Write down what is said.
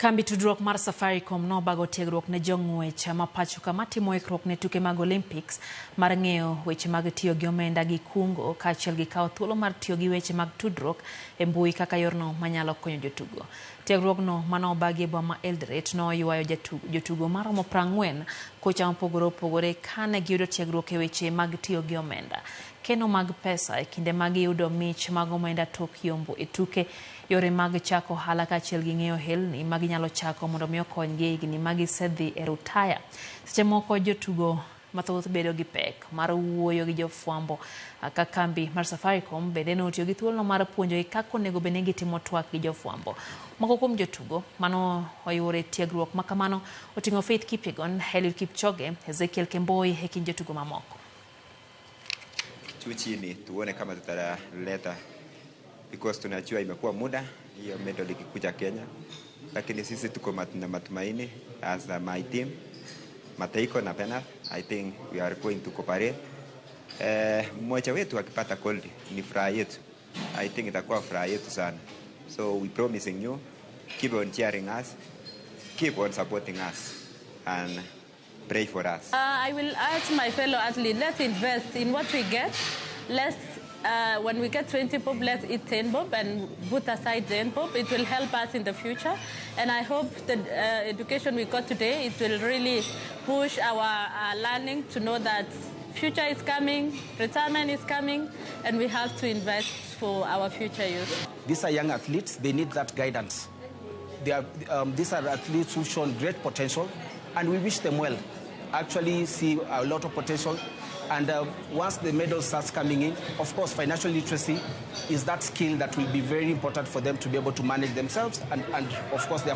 Kambi tudruok mar Safaricom nobago tiegruok ne jong'wech ma pacho ka matimo ikruok ne tuke mag Olympics mar ng'eyo weche mag tiyo gi omenda gi kungo kaachiel gi kawo thuolo mar tiyo gi weche mag tudruok e mbui kaka yorno manyalo konyo jotugo. Tiegruogno manobagi e boma ma Eldoret noywayo jotugo maromo 40 kocha mopogore opogore kane giyudo tiegruok e weche mag tiyo gi omenda. Keno mag pesa e kinde ma giyudo mich mag omenda tok yombo e tuke yore mag chako ohala kaachiel gi ng'eyo helni ma ginyalo chako mondo mi okonygi e higni ma gisedhi e rutaya. Seche moko jotugo mathoth bedo gi pek mar wuoyo gi jofwambo ka kambi mar Safaricom bende notiyo gi thuolono mar puonjogi kaka onego bed ni gitimo twak gi jofwambo. Moko kuom jotugo mano oyuore tiegruok ma kamano oting'o Faith Kipyegon, Eliud Kipchoge, Ezekiel Kemboi e kind jotugo mamoko. Juu chini tuone kama tutaleta because tunajua imekuwa muda hiyo medal ikikuja Kenya, lakini sisi tuko na matumaini as my team Mateiko na Bernard, I think we are going to cooperate. Mmoja wetu akipata gold ni furaha yetu. I think itakuwa furaha yetu sana. So we promising you, keep on cheering us, keep on supporting us and pray for us. I will urge my fellow athletes, let's invest in what we get. When we get 20 bob, let's eat 10 bob and put aside 10 bob. It will help us in the future. And I hope the education we got today, it will really push our learning to know that future is coming, retirement is coming, and we have to invest for our future use. These are young athletes, they need that guidance. These are athletes who've shown great potential, and we wish them well. Actually see a lot of potential, and once the medal starts coming in, of course, financial literacy is that skill that will be very important for them to be able to manage themselves and of course, their